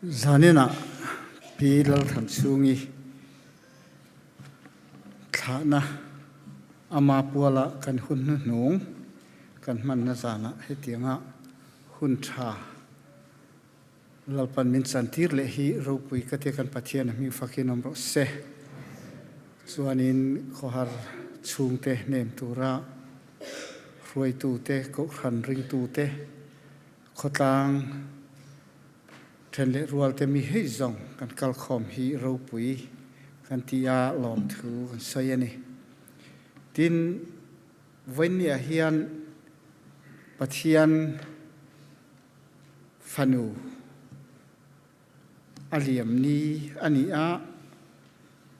Zaninah Pi Lalthanchhungi thlahna ama puala kan hun hnuhnung kan hmanna zanah hetianga hun tha Lalpan min chantir leh hi ropui ka tia kan Pathian a hming fakin awm rawh se. Chuanin khawhar chhungte hnem tura hruaitute, kohhran ringtute, Khawtlang then leh rualte mi hei zawng kan kalkhawm hi ropui kan ti a, lawmthu kan sawi a ni. Tin, vawiinniah hian Pathian fanu a liam ni a ni a,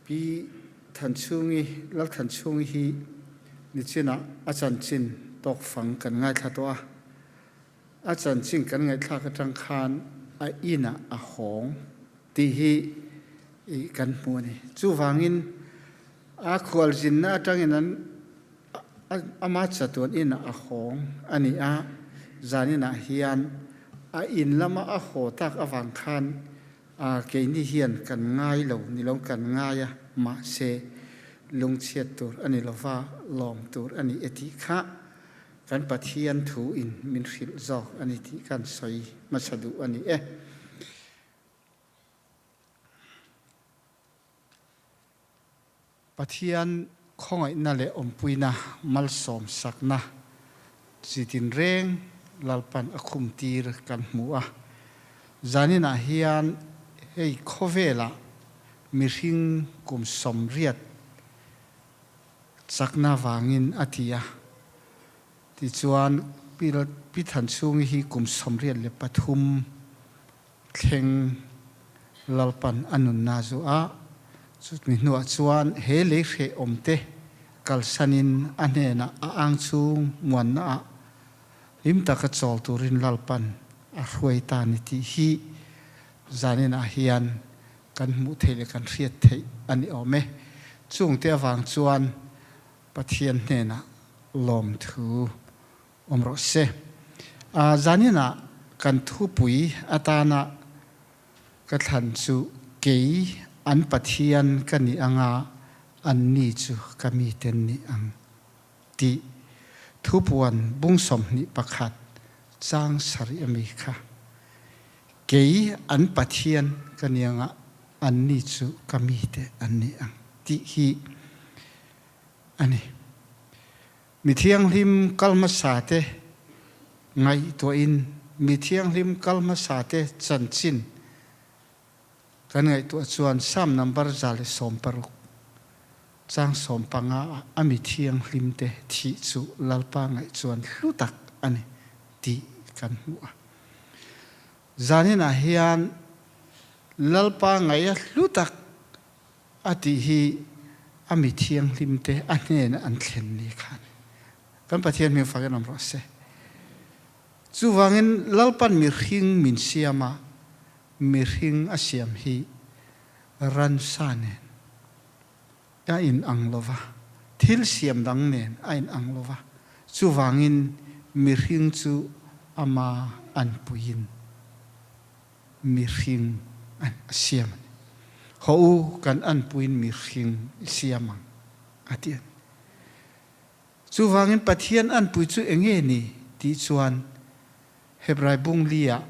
Pi Thanchhungi, Lalthanchhungi hi nichinah a chanchin tawkfang kan ngaithla tawh a. A chanchin kan ngaihthlak atang khan a inah a hawng tih hi kan hmu a ni. Chuvangin a khualzinna atangin an ama chatuan inah a hawng a ni a, zaninah hian a in lama a haw tak avang khan keini hian kan ngai lo ni lo kan ngai a, mahse lungchhiat tur a ni lova lawm tur a ni e tih kha Kan Pathian thu in min hrilh zawk a ni tih kan sawi hmasa duh a ni e. Pathian khawngaihna leh awmpuina malsawm sakna chi tinreng Lalpan a khumtir kan hmu a. Zaninah hian hei khawvelah mihring kum 80 Chakna vangin a ti a. Tichuan, Pi Thanchhungi hi kum 83 thleng Lalpan a nunna zu a. Chutmi hnuah chuan he lei hrehawmte kalsanin a hnenah a ang chhung muannaah hlim taka chawl turin Lalpan a hruai ta ni tih hi zaninah hian kan hmuh theih leh kan hriat theih a ni awm e. Chungte avang chuan Pathian hnenah lawmthu awm rawh se. Zaninah kan thupui atana ka thlan chu kei an Pathian ka nih anga anni chu ka miten nih ang tih thupuan bung 21 chang sarih ami kha. Kei an Pathian ka ni anga anni chu ka mite an ni ang tih hi a ni. Mi thianghlim kal hmasate ngaihtuahin mi thianghlim kal hmasate chanchin kan ngaihtuah chuan Psalm number 160 chang 15 ah a mi thianghlimte thih chu Lalpa ngaih chuan hlu tak a ni tih kan hmu a. Zaninah hian Lalpa ngaih a hlu tak a tih hi a mi thianghlimte a hnena an thlen ni kha a ni. Kan Pathian hming fakin awm rawh se. Chuvangin Lalpan mihring min siam a, mihring a siam hi ransa nen a in ang lo va, thil siam dang nen a in ang lo va, chuvangin mihring chu ama anpuiin mihring a siam a ni. Haw u, kan anpuiin mihring i siam ang, a ti a ni. Chuvangin Pathian anpui chu enge ni tih chuan Hebrai bung li ah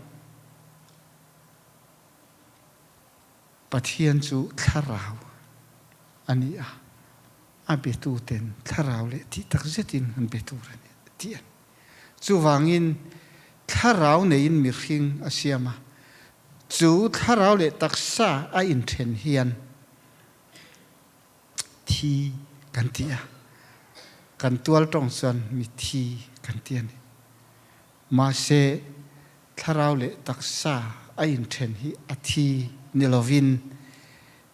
Pathian chu thlarau a ni a, a betuten thlarau leh tih tak zetin an be tur a ni tih a ni. Chuvangin thlarau neiin mihring a siam a, chu thlarau leh taksa a inthen hian thi kan ti a, kan tual tawng chuan mithi kan ti a ni. Mahse, thlarau leh taksa a inthen hi a thi ni lovin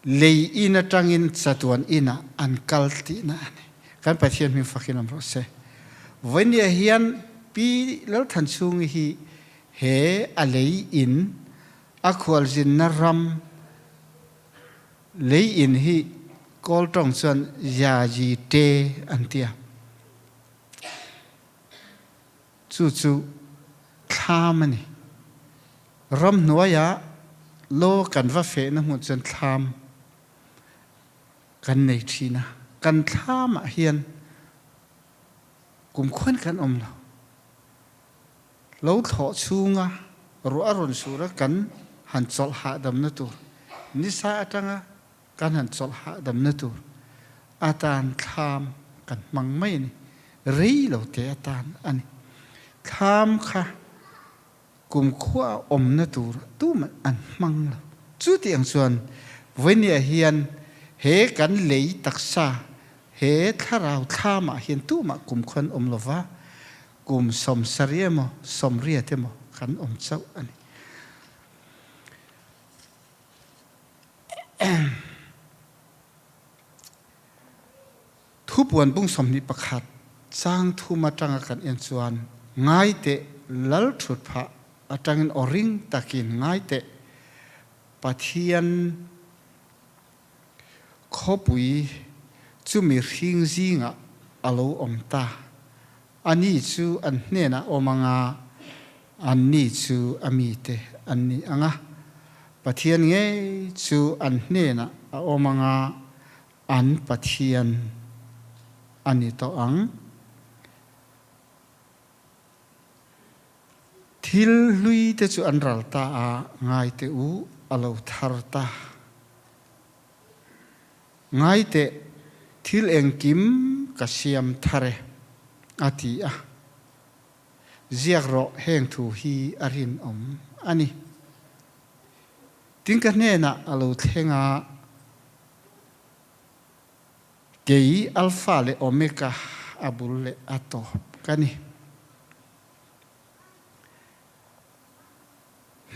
lei in atangin chatuan inah an kal tihna a ni. Kan Pathian hming fakin awm rawh se. Vawinia hian Pi Lalthanchhungi hi he a lei in a khualzinna ram Lei in hi Kawl tawng chuan Yayi Te an ti a. Chu chu thlam a ni. Ramhnuaiah Lo kan va fehna hmun chuan thlam kan nei thin a, kan thlamah hian kumkhuan kan awm lo. Lo thlawh chhunga ruah a rawn sur a kan han chawlh hahdamna tur, nisa atanga kan han chawlh hahdamna tur atan thlam kan hmang mai a ni. Rei lo te atan a ni. Thlam kha Kumkhua a awmna tur tumah an hmang lo. Chutiang chuan vawinia hian he kan lei taksa, he thlarau thlamah hian tumah kumkhua an awm lova, kum sawmsarih emaw sawmriat emaw kan awm chauh a ni. Thupuan bung 21 chang thum atanga kan en chuan ngai teh lal thut phah atangin aw ring takin ngai teh Pathian khawpui chu mihring zingah a lo awm ta. Ani chu an hnenah awm anga anni chu a mite an ni ang a. Pathian ngei chu an hnenah a awm anga An Pathian a ni tawh ang. Thil hlui te chu an ral ta a, ngai teh u, a lo thar ta. Ngai teh, thil engkim ka siam thar e, a ti a. Ziak rawh heng thu hi a rinawm a ni. Tin ka hnenah a lo thleng a. Kei Alpha leh Omega a bul leh a tawp ka ni.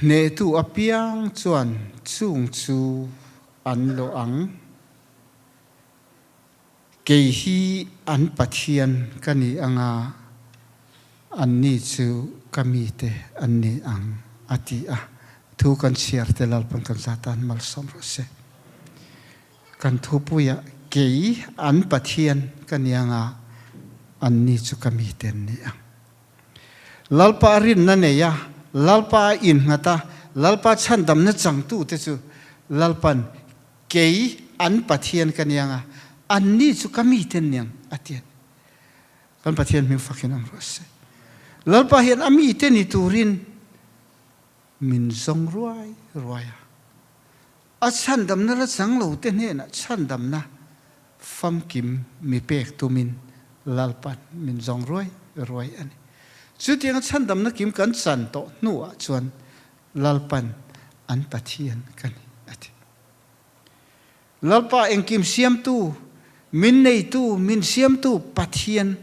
Hnehtu apiang chuan chung chu an lawh ang. Kei hi an Pathian ka ni anga, anni chu ka mite an ni ang, a ti a. Thu kan chhiar te Lalpan kan za tan malsawm rawh se. Kan thupuiah kei an Pathian ka ni anga, anni chu ka mite an ni ang. Lalpa a rinna nei a, Lalpa a innghat a, Lalpa chhandamna changtute chu Lalpan Kei an Pathian ka niang a, anni chu ka mite an niang, a ti a ni. Kan Pathian hming fakin awm rawh se. Lalpa hian a mite ni turin min zawng ruai ruai a. A chhandamna la chang lo te hnenah chhandamna famkim mi pek tumin Lalpa'n min zawng ruai ruai a ni. Chutianga chhandamna kim kan chan tawh hnuah chuan Lalpan an Pathian ka ni, a ti. Lalpa engkim siamtu, min neitu, min siamtu Pathian,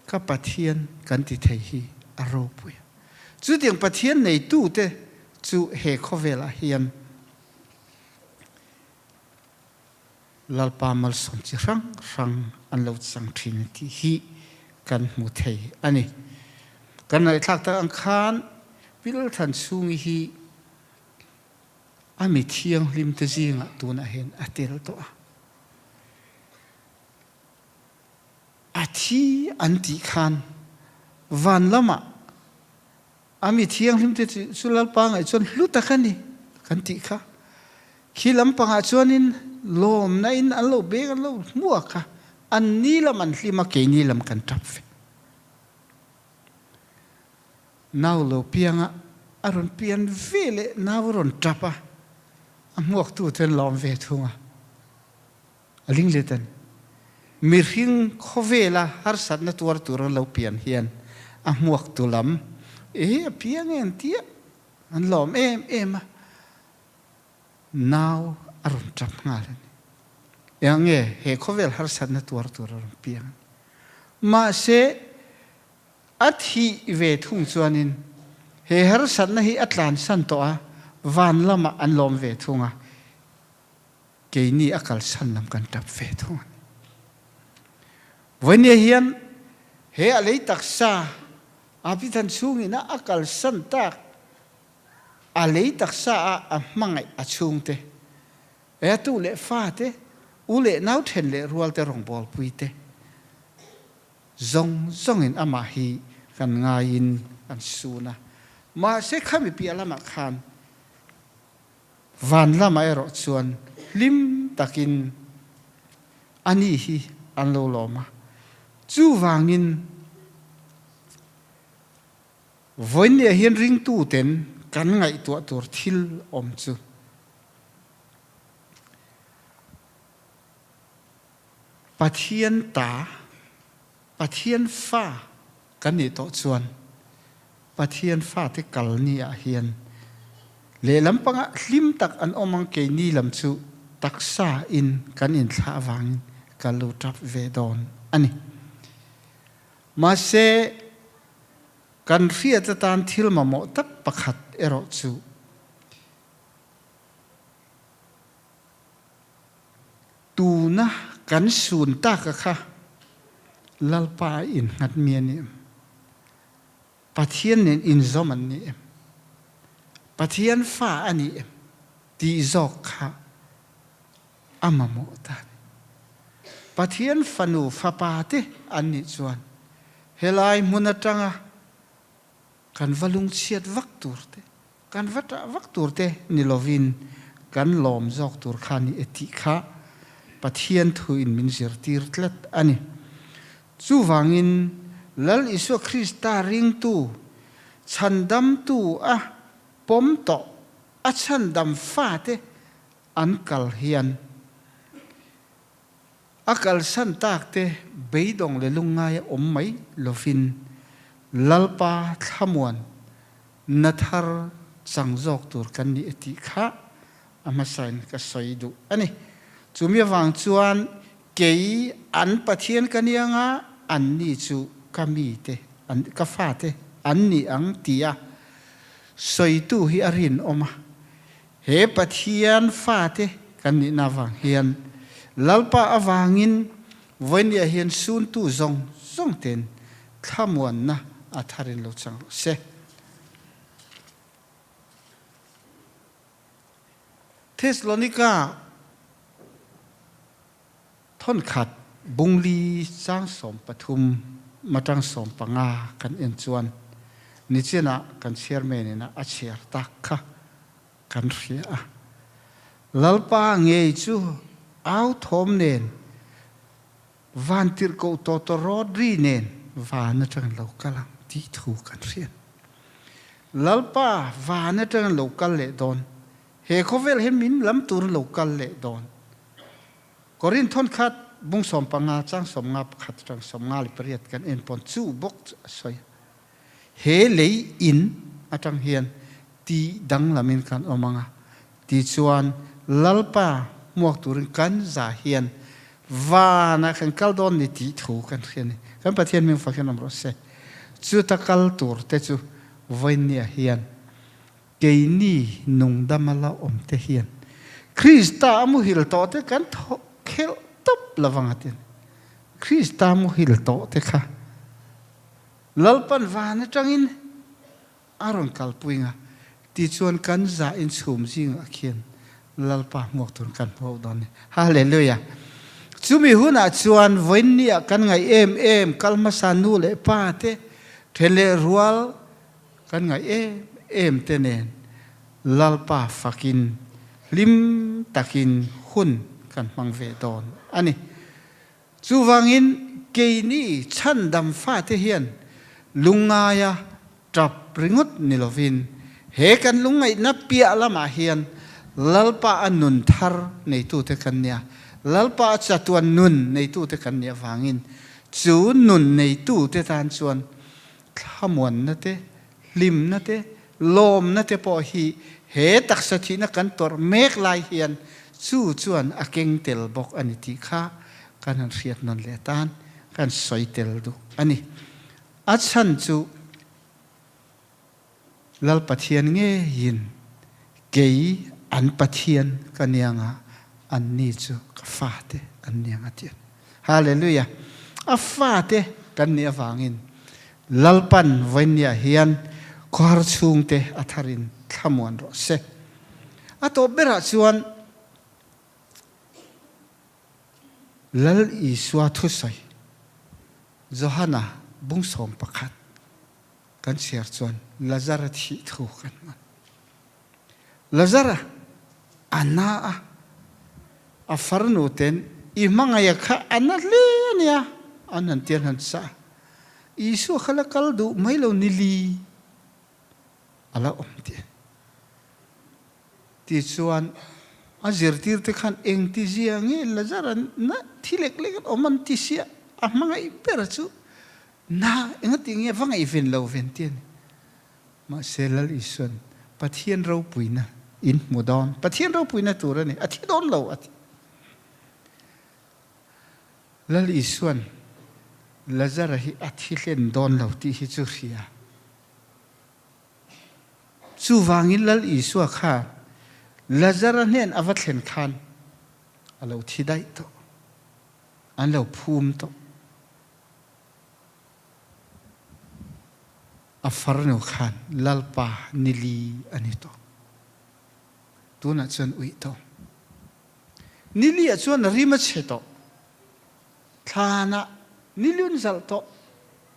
ka Pathian kan ti thei hi a ropui a. Chutiang Pathian neitute chu he khawvelah hian Lalpa malsawm chi hrang hrang an lo chang thin tih hi kan hmu thei a ni. Kan ngaihthlak tak ang khan Pilthan chhungi hi a mi thianghlim te zingah tunah hian a tel tawh a. A thi an tih khan van lamah A mi thianghlim te chu Lalpa ngaih chuan hlu tak a ni kan tih kha. Khi lampangah chuanin lawmna in an lo beng an lo hmuak a, an ni lam an hlim a, keini lam kan tap ve. Nau lo pianga a rawn pian ve leh nau a rawn tap a, a hmuaktu te an lawm ve thung a. A ling let a ni. Mihring khawvela harsatna tuar tura lo pian hian a hmuaktu lam e a piang em tia an lawm em em a, nau a rawn tap nghal a ni. Eng nge he khawvel harsatna tuar tura rawn piang a ni. Mahse, a thih ve thung chuanin he harsatna hi a tlansan tawh a, van lamah an lawm ve thung a. Keini a kalsan lam kan tap ve thung a ni. Vawinia hian he a lei taksa a Pithan chhungin a a kalsan tak a lei taksa a a hmangaih a chhungte, a tu leh fate, u leh nau then leh rualte rawngbawlpuite zawng zawngin amah hi kan ngaiin kan sun a. Mahse khami piah lamah khan. Van lamah erawh chuan hlim takin ani hi an lo lawm a. Chuvangin vawiinniah hian ringtuten kan ngaihtuah tur thil awm chu Pathian ta, Pathian fa kan nih tawh chuan Pathian fate kal ni ah hian lehlam pangah hlim tak an awm ang keini lam chu taksa in kan inthlah avangin ka lo tap ve dawn a ni. Mahse kan hriat atan thil mamawh tak pakhat erawh chu Tuna kan sun taka kha Lalpa a innghat mi a ni em? Pathian nen inzawm an ni em? Pathian fa a ni em? tih zawk kha a mamawh ta a ni. Pathian fanu fapa te an nih chuan helai hmun atanga kan va lungchhiat vak tur te, Kan va ṭah vak tur te ni lovin kan lawm zawk tur kha ni e tih kha Pathian thuin min zirtir tlat a ni. Chuvangin Lal Isua Krista ringtu, chhandamtu a pawm tawh a chhandam fate an kal hian A kalsan tak te beidawng leh lungngaia awm mai lovin Lalpa thlamuan na thar chang zawk tur kan ni e tih kha a hmasain ka sawi duh a ni. Chumi avang chuan kei an Pathian ka ni anga anni chu ka mite an ka fate an ni ang tia sawitu hi a rinawm a. He Pathian fate kan nihna avang hian Lalpa avangin vawinia hian suntu zawng zawng ten thlamuanna a tharin lo chang rawh se. Thesalonika Thawnkhat bungli chang 13 matang 15 kan en chuan nichinah kan chairman in a chhiar tak kha kan hria a. Lalpa ngei chu au thawm nen vantirhkoh tawtawrawt ri nen van atangin lo kal ang tih thu kan hriat. Lalpa van atangin lo kal leh dawn. He khawvel hi min lam turin lo kal leh dawn. Korin thawnkhat bung 15 chang 51 atang 58 kan en pawn chu bawk chu a sawi a. He lei in atang hian ti danglamin kan awm ang a, tichuan Lalpa hmuak turin kan za hian vanah kan kal dawn ni tih thu kan hria a ni. Kan Pathian hming fak hian awm rawh se. Chuta kal tur te chu vawinia hian keini nungdama la awm te hian Krista a muhil tawh te kan thawh khelh tawp lovang a ti a ni. Krista muhil tawh te kha Lalpan van atangin a rawn kalpui nga, tichuan kan za in chhum zingah khian Lalpa hmuak tur kan hmuh dawn ni. Hallelujah! Chumi hunah chuan vawiinniah kan ngaih em em kal hmasa nu leh pa te, then leh rual kan ngaih em em te nen Lalpa fakin hlim takin hun kan hmang ve dawn a ni. Chuvangin keini chhandam fate hian lungngaia tap ringawt ni lovin he kan lungngaihna piah lamah hian Lalpa a nun thar neitute kan nia, Lalpa a chatuan nun neitute kan nih avangin chu nun neitute tan chuan thlamuanna te, hlimna te, lawmna te pawh hi he taksa thihna kan tawrh mek lai hian chu chuan a keng tel bawk a ni tih kha kan han hriat nawn leh atan kan sawi tel duh a ni. A chhan chu Lal Pathian ngeiin kei an Pathian ka nianga anni chu ka fate an niang a ti a ni. Hallelujah! A fate kan nih avangin Lalpan vawinia hian khawhar chhungte a tharin thlamuan rawh se. A tawp berah chuan Lal Isua thusawi Johana bung 11 kan chhiar chuan Lazara thih thu kan hman. Lazara! A na a, a farnu ten i hmangaih kha a na hle a nia, an han ti an han chah a. Isua kha la kal duh mai lo ni li a la awm tih a ni. Tichuan a zirtirte khan engtizia nge Lazara na thi lek lek an awm an ti sia, a hmangaih ber chu na engati nge va ngaihven lo ven tih a ni. Mahse Lal Isuan Pathian ropuina in hmu dawn, Pathian ropuina tur a ni, a thi dawn lo a ti. Lal Isuan Lazara hi a thi hlen dawn lo tih hi chu hria. Chuvangin Lal Isua kha Lazara hnen a va thlen khan a lo thi daih tawh, an lo phum tawh. A farnu khan Lalpa nili a ni tawh. Tunah chuan uih tawh. Nili ah chuan rim a chhe tawh. Thlanah nilun zalh tawh.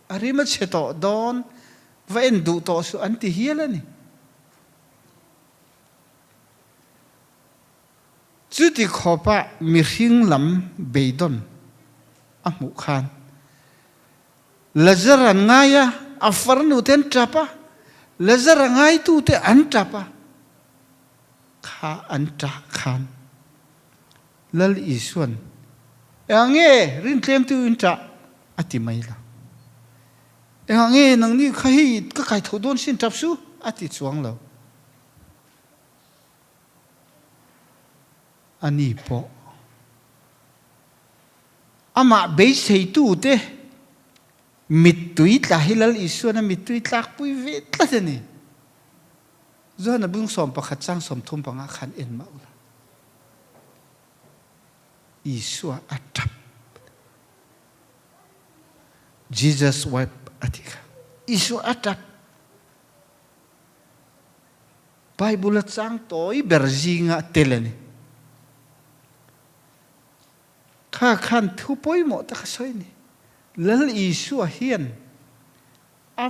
A rim a chhe tawh dawn. Va en duh tawh suh an ti hial a ni. Chuti khawpa mihring lam beidawn a hmuh khan Lazar an ngai a, a farnu te an tap a, Lazar a ngaitu te an tap a, kha an tah khan Lal Isuan, Engah nge rintlemtu in tah? a ti mai lo. Engah nge nangni kha hei ka kaitho dawn sin tap su? a ti chuang lo. A ni pawh amah beiseitute mittui tla hi Lal Isuan a mittui tlakpui ve tlat a ni. Johana bung 11 chang 35 khan en mah ula. Isua a tap. Jesus wept a ti kha. Isua a tap. Bible a chang tawi ber zinga tel a ni. Kha khan thu pawimawh tak a sawi a ni. Lal Isua hian a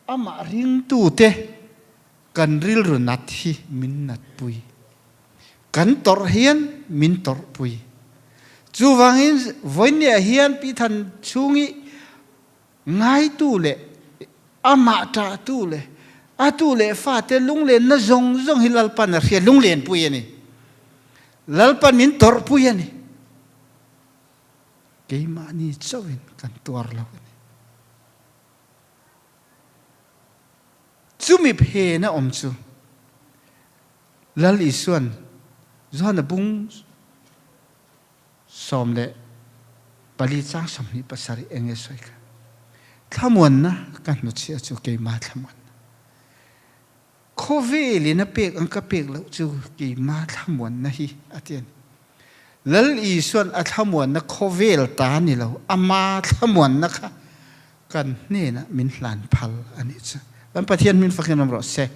amah ringtute kan rilru nat hi min natpui. Kan tawrh hian min tawrhpui. Chuvangin vawinia hian Pi Than chhungi Ngaitu leh amah ṭahtu leh a tu leh fate lunglenna zawng zawng hi Lalpan a hria, lunglenpui a ni. Lalpan min tawrhpui a ni. Keimahni chauhin kan tuar lo a ni. Chumi phena awm chu Lal Isuan Johana bung 14 chang 27 eng nge sawi kha? Thlamuanna ka hnuchhiah chu keimah thlamuanna. Khawvel in a pek ang ka pek loh chu keimah thlamuanna hi a ti a ni. Lal Isuan a thlamuanna khawvel ta ni lo, ama thlamuanna kha kan hnenah min hlan phal a nih chu. Kan Pathian min fakin awm rawh se.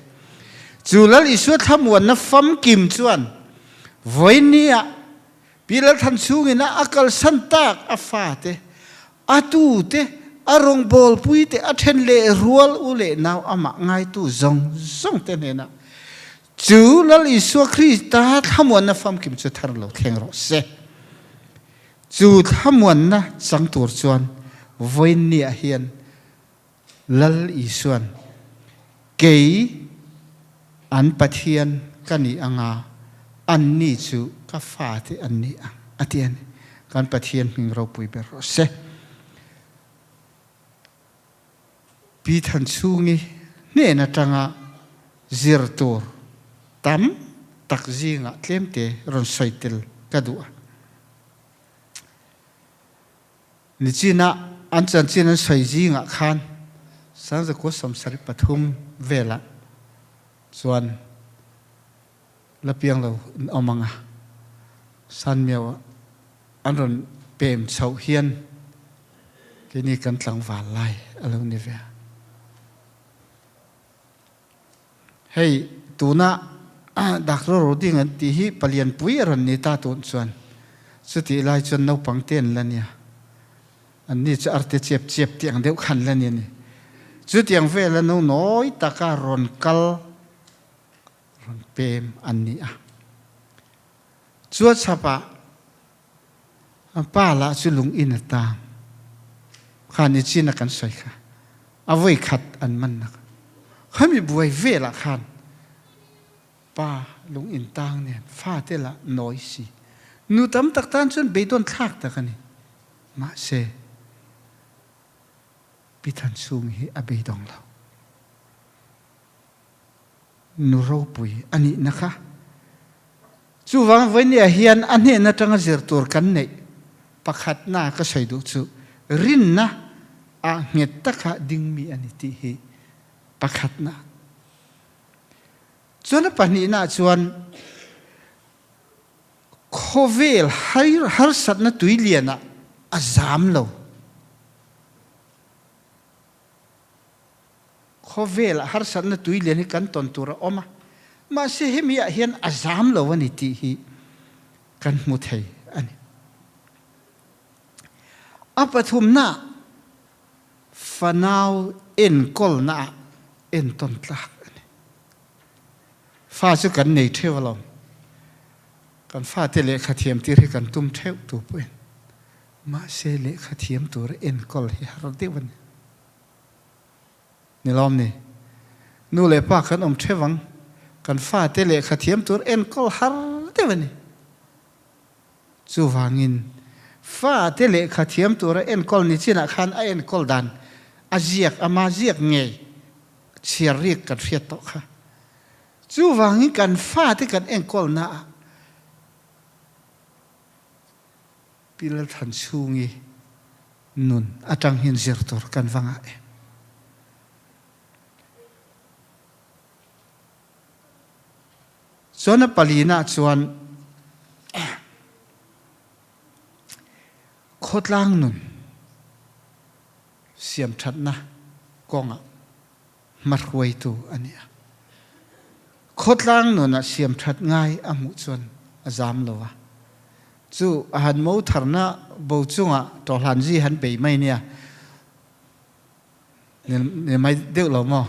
Chu Lal Isua thlamuanna famkim chuan vawiin ah Pi Lalthan chhungin a a kalsan tak a fate, a tute, a rawngbawlpui te, a then leh rual u leh nau amah ngaitu zawng zawng te hnenah chu Lal Isua Krista thlamuanna famkim chu thar lo thleng rawh se. Chu thlamuanna chang tur chuan vawiin niah hian Lal Isuan, Kei an Pathian ka ni anga, anni chu ka fate an ni ang, a ti a ni. Kan Pathian hming ropui ber rawh se. Pi Thanchhungi hnen atanga zir tur tam tak zingah tlemte rawn sawi tel ka duh a. Nichina an chanchin an sawi zingah khan Sangzakua 73 velah chuan la piang lo in awm ang a, Sanmiau an rawn pem chhoh hian keini kan tlangval lai a lo ni ve a. Hei tuna Doctor Roding an tih hi palian pui a rawn ni ta tun chuan chutih lai chuan naupang te an la nia. Anni chu arte chiap chiap tih ang deuh khan la ni a ni. Chutiang vela no nawi taka rawn kal. rawn pem an ni a. Chuachhapah a pa lah chu lung in a tang. Kha nichin a kan sawi kha. A voi khat an man nak. Khami buai velah khan pa lung in tang nen fate lah nawi si. Nu tam tak tan chuan beidawn thlak tak a ni. Mahse, Pi Thanchhungi hi a beidawng lo. Nu ropui a nihna kha. Chuvang vawinia hian a hnen atanga zir tur kan neih pakhatna ka sawi duh chu rinna ah nghet taka dingmi a ni tih hi pakhatna. Chuan a pahnihna chuan khawvel harsatna tuilianah a zam lo. Khawvel ah harsatna tui lian hi kan tawn tur a awm a, mahse hemi ah hian a zam lo a ni tih hi kan hmu thei a ni. A pathumna ah fanau enkawlna ah entawn tlak a ni. Fa chu kan nei theuh alawm, kan fate lehkha thiam tir hi kan tum theuh tu pawhin mahse lehkha thiam tur enkawl hi har deuh a ni. Ni lawm ni? Nu leh pa kan awm theuh ang, kan fate lehkha thiam tur enkawl har deuh a ni. Chuvangin, fate lehkha thiam tura enkawl ni chinah khan a enkawl dan a ziak, ama ziak ngei chhiar rik kan hriat tawh kha. Chuvangin kan fate kan enkawlnaah Pi Lalthanchhungi nun atang hian zir tur kan va ngah em? Chuan a palina chuan khawtlang nun siamthatna kawngah hmahruaitu a ni a. Khawtlang nunah siamthat ngai a hmuh chuan a zam lo a. Chu a han mo tharna bo chungah tawhlanzi han bei mai nia. Ni mai deuh lo maw?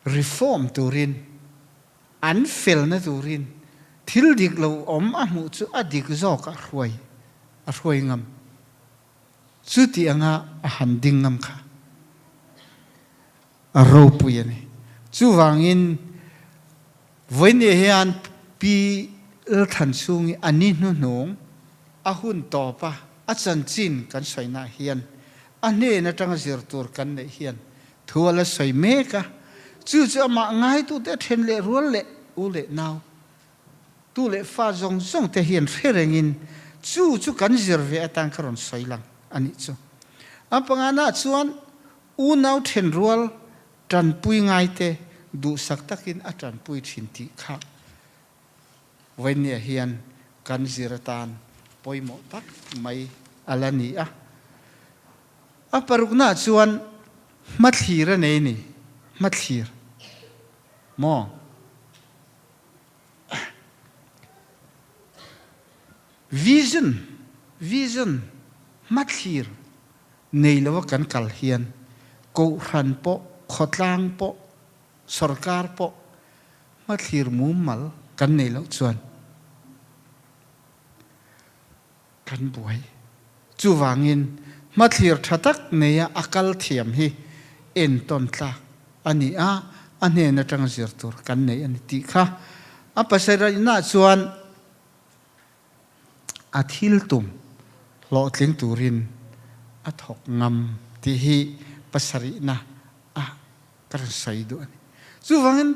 Reform turin, an felna turin thil dik lo awm a hmuh chu a dik zawk a hruai, a hruai ngam. Chuti anga a han ding ngam kha a ropui a ni. Chuvangin vawinia hian Pi Lalthanchhungi a ni hnuhnung a hun tawp a, a chanchin kan sawinaah hian a hnen atanga zir tur kan neih hian thu a la sawi mek a, chu chu amah ngaitute a then leh rual leh u leh nau Tu leh fa zawng zawng te hian hre rengin chu chu kan zir ve atan ka rawn sawi lang a nih chu. A pangana chuan unau thenrual tanpui ngaite duhsak takin a tanpui thin tih kha vawinia hian kan zir atan pawimawh tak mai a la ni a. A parukna chuan hmathlir a nei ni, hmathlir maw? Vision, Vision, hmathlir nei lova kan kal hian kohhran pawh, khawtlang pawh, sorkar pawh hmathlir mumal kan nei loh chuan kan buai. Chuvangin hmathlir tha tak neia a kal thiam hi entawn tlak a ni a, a hnen atanga zir tur kan nei a ni tih kha a pasarihna chuan a thil tum hlawhtling turin a thawk ngam tih hi pasarihna a ka rawn sawi duh a ni. Chuvangin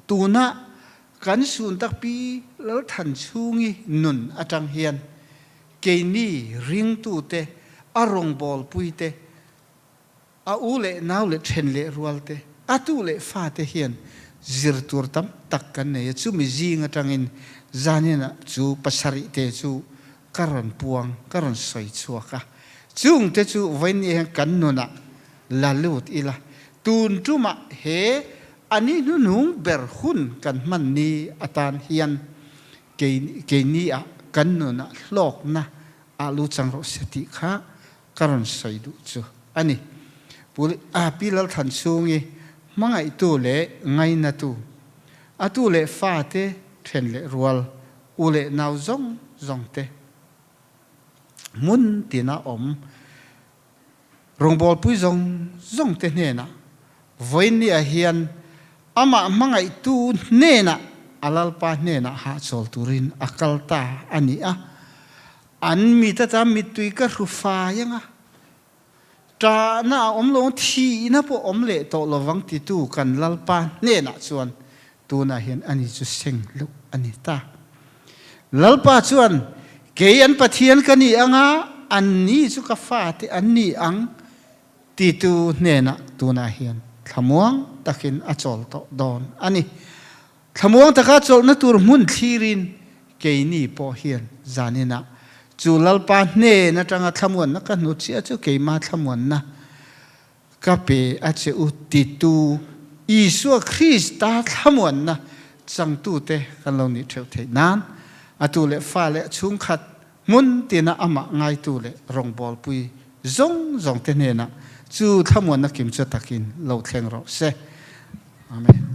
tuna kan sun tak Pi Lalthanchhungi nun atang hian keini ringtute, a rawngbawlpuite, a u leh nau leh then leh rualte, a tu leh fate hian zir tur tam tak kan nei a. Chumi zing atangin zaninah chu pasarihte chu ka rawn puang, ka rawn sawi chhuak a. Chungte chu vawiin hian kan nunah la lut ila, tun tumah he a ni hnuhnung ber hun kan hman ni atan hian keini ah kan nunah hlawkna ah lu chang rawh se tih kha ka rawn sawi duh chu a ni. Pu Pi Lalthanchhungi. hmangaihtu leh ngainatu, a tu leh fate then leh rual, u leh nau zawng zawng te hmun tina awm rawngbawlpui zawng zawng te hnenah vawiin ah hian amah hmangaihtu hnenah a Lalpa hnenah hahchawl turin a kal ta a ni a. An mit ata mittui ka hru fai anga ṭahna a awm lo, thihna pawh awm leh tawh lovang titu kan Lalpa hnenah chuan tunah hian ani chu seng loh a ni ta. Lalpa chuan, Kei an Pathian ka ni anga, anni chu ka fate an ni ang titu hnenah tunah hian thlamuang takin a chawl tawh dawn a ni. Thlamuang taka chawlhna tur hmun thlirin keini pawh hian zaninah chu Lalpa hnen atanga thlamuanna ka hnut chiah chu keima thlamuanna ka pe a che u titu Isua Krista thlamuanna changtute kan lo nih theuh theih nan a tu leh fa leh chhungkhat hmun tina amah ngaitu leh rawngbawlpui zawng zawngte hnenah chu thlamuanna kim chu takin lo thleng rawh se. Amen.